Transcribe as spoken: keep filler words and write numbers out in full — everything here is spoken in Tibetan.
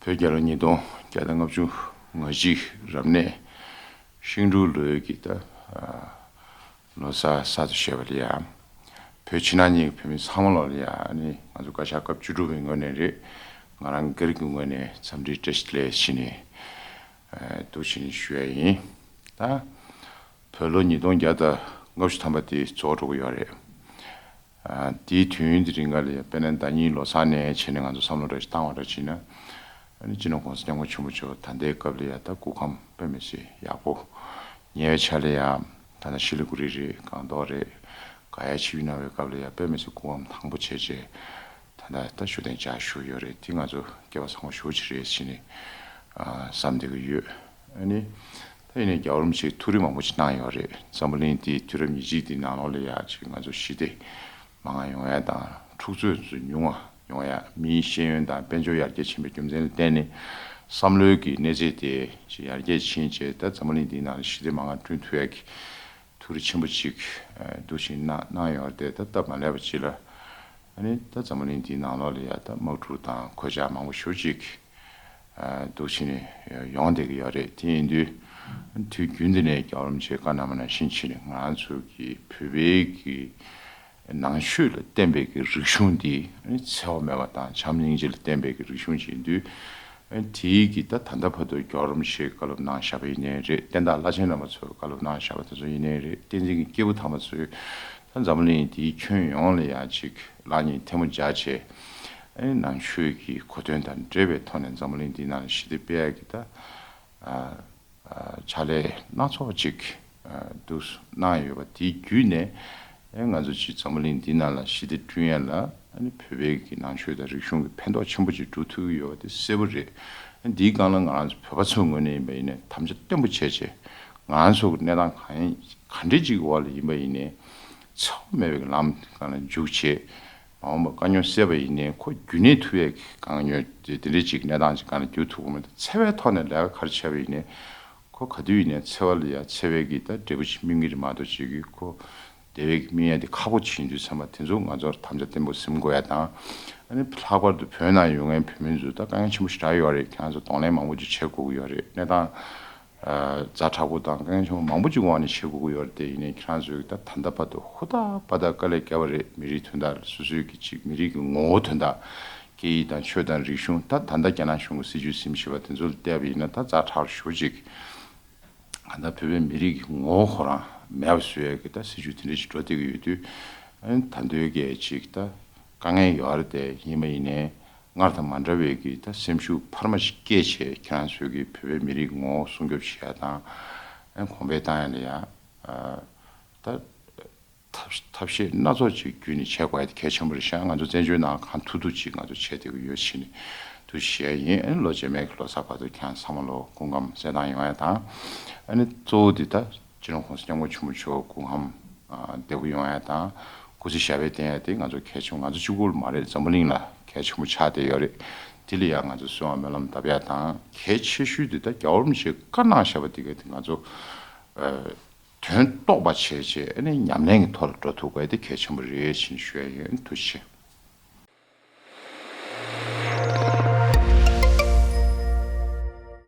བོད་རྒྱལ་ལོ་ཉིས་སྟོང་བརྒྱ་དང་ལྔ་བཅུ་ང་གཅིག་རབ་གནས་ཤིང་འབྲུག་ལོའི་གི་ད་ལོ་གསར་གསར་དུ་བཞད་པ་ལ་ཡ། བོད་ཕྱི་ནང་གཉིས་ཀྱི་བོད་མི་ཚང་མ་ལོ་ལ་ཡ། ཨ་ནི་ང་ཚོ་བཀའ་ཤག་སྐབས་བཅུ་དྲུག་པའི་ངོས་ནས་རེད། ང་རང་སྒེར་གྱི་ངོས་ནས་འཚམས་འདྲི་བཀྲ་ཤིས་བདེ་ལེགས་ཞུས་ནས་འདུག་ཕྱི་ནས་ཞུ་ཡ་ཡིན། ད་བོད་ལོ་ཉིས་སྟོང་བརྒྱ་དང་ལྔ་བཅུ་ཐམ་པ་དེ་རྫོགས་འགྲོ་གི་ཡོད་རེད། དེའི་དུས་ཡུན་དེ་རིང་ག་ལ་ཡ། དཔེར་ན་ཟླ་ཉིན་ལོ་གསར་ནས་བྱས་ནས་ང་ཚོ་བསམ་བློ་འདྲ་ཞིག་བཏང་བ་འདྲ་བྱས་ན། ཨ་ནི་སྤྱི་ནོར་༸གོང་ས་༸སྐྱབས་མགོན་ཆེན་པོ་མཆོག་ད་ལྟའི་སྐབས་ལ་ཡ་ད་སྐུ་ཁམས་དཔེ་མི་སྲིད་ཡག་པོ། ཉེ་བའི་ཆར་ལ་ཡ་ད་ལྟ་ཤི་ལི་གུ་རི་རེད། སྒང་ཏོག་རེད། ག་ཡ་ཆིབས་གནང་བའི་སྐབས་ལ་ཡ་དཔེ་མི་སྲིད་སྐུ་ཁམས་དྭངས་པོ་བྱས་བྱས། ད་ལྟ་ད་བཞུགས་གདན་འཇགས་བཞུགས་ཡོད་རེད། དེ་ང་ཚོ་སྐལ་བ་བཟང་པོ་ཞེ་པོ་ཅིག་རེད་ཟེར་ནས་བསམ་བསྡད་ཀྱི་ཡོད། ཨ་ནི་ད་ཡིན་ནའི་རྒྱལ་བ་རིན་པོ་ཆེས་ཐུགས་རེ་མང་པོ་ཅིག་གནང་ཡོད་རེད། འཛམ་བུ་གླིང་འདིའི་དུས་རབས་ཉེར་གཅིག་འདིའི་ནང་ལོགས་ལ་ཡ་ཅིག་ང་ཚོ་ཞི་བདེ་མ་འང་ཡོང་ཡ་དང་། འཁྲུག་རྩོད་ཚོ་ཉུང་བ་ཡོང་ཡ། མིའི་ཤེས་ཡོན་དང་དཔལ་འབྱོར་ཡར་རྒྱས་ཕྱིན་པའི་རྒྱུ་མཚན་ལ་བརྟེན་ནས་བསམ་བློའི་གི་གནས་ཚད་དེ་ཅིག་ཡར་རྒྱས་ཕྱིན་བྱས། ད་འཛམ་བུ་གླིང་འདིའི་ནང་ལ་ཞི་བདེ་མ་འང་བསྐྲུན་ཐུབ་ཡ་གི་ཐུགས་རེ་ཆེན་པོ་ཅིག་འདུག་ཕྱི་ནས་གནང་ཡོད་རེད། ད་སྟབས་མ་ལེགས་པ་ཅིག་ལ། ཨ་ནི་ད་འཛམ་བུ་གླིང་འདིའི་ནང་ལོགས་ལ་ཡ་ད་དམག་འཁྲུག་དང་གོད་ཆག་མང་པོ་ཞེ་པོ་ཅིག་འདུག་ཕྱི་ནས་ཡོང་བསྡད་ཀྱི་ཡོད་རེད། དེ་ཡིན་དུས་དུས་རྒྱུན་འདི་ནས་རྒྱལ་བ་རིན་པོ་ཆེས་བཀའ་གནང་བ་ནང་བཞིན་བྱས་ནས། ང་རང་ཚོ་གི་བོད་པའི་གི་ནང་ཆོས་ལ་བརྟེན་པའི་གི་རིག་གཞུང་འདི་ཨ་ནི་འཚེ་བ་མེད་པ་དང་བྱམས་སྙིང་རྗེ་ལ་བརྟེན་པའི་གི་རིག་གཞུང་ཅིག་ཡིན་དུས། ཨ་ནི་དེའི་གི་ད་ད་ལྟ་བར་དུ་རྒྱལ་བ་རིན་པོ་ཆེས་བཀའ་སློབ་གནང་བཞག་པ་ཡིན་ནའི་རེད། བསྟན་བདག་བླ་ཆེན་རྣམ་པ་ཚོས་བཀའ་སློབ་གནང་བཞག་པ་དེ་ཚོ་ཡིན་ནའི་རེད། བསྟན་འཛིན་གྱི་སྐྱེས་བུ་དམ་པ་ཚོས་ད་འཛམ་བུ་གླིང་འདིའི་ཁྱོན་ཡོངས་ལ་ཡ་ཅིག་ལག་གཉིས་ཐལ་མོ་སྦྱར་བྱས། ཨ་ནི་ནང་ཆོས་ཀྱི་གོ་དོན་དང་འབྲེལ་བའི་ཐོག་ནས་འཛམ་བུ་གླིང་འདིའི་ནང་ལ་ཞི་བདེ་སྤེལ་ཡ་གི་ད་ཨ་ཨ་ཕྱག་ལས་སྣ་ཚོགས་ཅིག་ཨ་འདུག་གནང་ཡོད་པ་དེའི་བརྒྱུད་ནས། ཨ་ང་ཚོ་ཅིག་འཛམ་བུ་གླིང་འདི་ནང་ལ་ཞི་བདེ་བསྐྲུན་ཡ་ལ་ཨ་ནི་བོད་པའི་གི་ནང་ཆོས་དང་རིག་གཞུང་གི་ཕན་ཐོགས་ཆེན་པོ་ཅིག་འགྲོ་ཐུབ་ཀྱི་ཡོད་པ་དེ་གསལ་པོ་རེད། ཨ་འདིའི་སྒང་ལ་ང་རང་ཚོ་བོད་པ་ཚོའི་ངོས་ནས་ཡིན་པ་ཡིན་ནའི་དམ་བཅའ་བརྟན་པོ་བྱས་བྱས། ང་རང་ཚོ་གི་གནས་སྟངས་གང་ཡིན་ག་འདྲ་ཅིག་གི་འོག་ལ་ཡིན་པ་ཡིན་ནའི་འཚེ་བ་མེད་པའི་ལམ་སྒང་ལ་འཇུག་བྱས། མ་འོངས་པ་དཀའ་རྙོག་སེལ་བ་ཡིན་ནའི་ཁོ་རྒྱུན་གནས་ཐུབ་ཡས་ཀྱི་དཀའ་རྙོག་དེ་དེ་འདྲ་ཅིག་གནས་སྟངས་ཅིག་སྒང་ལ་འགྱུར་ཐུབ་ཀྱི་མི་འདུག་འཚེ་བའི་ཐོག་ནས་ལས་ཀ་ག་རེ་བྱས་པ་ཡིན་ནའི་ཁོ་ག་དུས་ཡིན་ནའི་འཚེ་བ་ལ་ཡ་འཚེ་བའི་གི་ད་འབྲས་བུ་ཅིག་སྨིན་གྱི་རེད་མ་གཏོགས་ཅིག་གི་ཁོ་བདེ་བའི་གི་སྨིན་ཡ་དེ་ཁག་པོ་ཅིག་ཡིན་དུས་ཙམ་པ། དེ་ཚོ་ང་ཚོར་དམ་བཅའ་བརྟན་པོ་ཟིན་དགོས་ཡ་དང་། ཨ་ནི་ལྷག་པར་དུ་བོད་ནང་ཡོད་མཁན་བོད་མི་ཚོ་ད་དཀའ་ངལ་ཆེན་པོ་ཞེ་དྲག་ཡོད་རེད། ཁྱེད་རང་ཚོ་གདོང་ལེན་མང་པོ་ཅིག་བྱེད་དགོས་ཀྱི་ཡོད་རེད། གནས་སྟངས་ཛ་དྲག་པོ་དང་དཀའ་ངལ་ཆེན་པོ་མང་པོ་ཅིག་འོག་ནས་བྱེད་དགོས་ཀྱི་ཡོད་རེད། དེ་ཡིན་ནའི་ཁྱེད་རང་ཚོས་ད་ད་ལྟ་བར་དུ་ཧུར་ཐག་པ་ད་དཀའ་ལས་བརྒྱབ་པ་རེད། མི་རིགས་དོན་དག་སོ་སོའི་གི་ཅིག་མི་རིགས་ཀྱི་ངོ་བོ་དོན་དག་སྐད་ཡིག་དང་ཆོས་དང་རིག་གཞུང་། ད་ད་ལྟ་རྒྱ་ནག་གཞུང་གི་སྲིད་བྱུས་ཟིན་བཞིན་པ་དེ་ཚོ་ལ་བལྟས་པ་ཡིན་ན་ད་ཛ་དྲག་ཞེ་པོ་ཅིག་ད་ལྟ་བོད་པའི་མི་རིགས་ཀྱི་ངོ་བོ་ཁོ་རང་མེད་པ་བཟོ་ཡས་ཀྱི་ད་སྲིད་བྱུས་དེ་འདྲ་ཞིག་འགྲོ་བསྡད་ཀྱི་ཡོད་དུས། ཨ་ནི་ད་དུང་གི་ཅིག་ད་དཀའ་ངལ་ཡོད་རེད། དེ་ཡིན་པ་ཡིན་ནའི་སྔར་དང་མ་འདྲ་བའི་གི་ད་སེམས་ཤུགས་འཕར་མ་ཞིག་སྐྱེད་བྱས། ཁྱེད་རང་ཚོས་ཀྱི་བོད་པའི་མི་རིགས་ངོ་བོ་སྲུང་སྐྱོབ་བྱེད་ཡ་དང་། ཨ་ནི་གོང་འཕེལ་བཏང་ཡ་ལ་ཡ་ཨ་ད་ཐབས་ཐབས་ཤེས་སྣ་ཚོགས་ཅིག་བརྒྱུད་ནས་བྱེད་དགོས་ཡ་དེ་གལ་ཆེན་པོ་རེད་ཤག་ང་ཚོ་བཙན་བྱོལ་ནང་གང་ཐུབ་ཐུབ་ཅིག་ང་ཚོ་བྱེད་བསྡད་ཀྱི་ཡོད་ཕྱིན་ནས་འདུག་ཞུ་ཡ་ཡིན། ཨ་ནི་ལོ་རྗེས་མའི་ལོ་གསར་བར་དུ་ཁྱེད་རང་ཚང་མ་ལོ་སྐུ་ཁམས་གསལ་ཐང་ཡོང་ཡ་དང་། ཨ་ནི་གཙོ་བོ་འདི་ད་སྤྱི་ནོར་༸གོང་ས་༸སྐྱབས་མགོན་ཆེན་པོ་མཆོག་སྐུ་ཁམས་ཨ་བདེ་པོ་ཡོང་ཡ་དང་། སྐུ་ཚེ་ཞབས་པད་བརྟན་ཡ་དེ་ང་ཚོ་གལ་ཆེན་པོ། ང་ཚོ་གཅིག་པུ་ལ་མ་རེད། འཛམ་བུ་གླིང་ལ་གལ་ཆེན་པོ་ཆགས་བསྡད་ཡོད་རེད། དེ་ལ་ཡ་ང་ཚོ་གསོལ་བ་སྨོན་ལམ་གདབ་ཡ་དང་། གལ་ཆེ་ཤོས་འདི་ད་རྒྱལ་བ་རིན་པོ་ཆེས་བཀའ་གནང་བཞག་པ་འདི་ག་དེ་ང་ཚོ་ཨ་དོན་རྟོགས་པ་བྱས་བྱས། ཨ་ནི་ཉམས་ལེན་གྱི་ཐོག་ལ་འགྲོ་ཐུབ་དགོས་དེ་གལ་ཆེན་པོ་རེད་ཅེས་ཞུ་ཡ་ཡིན། ཐུགས་རྗེ་ཆེ།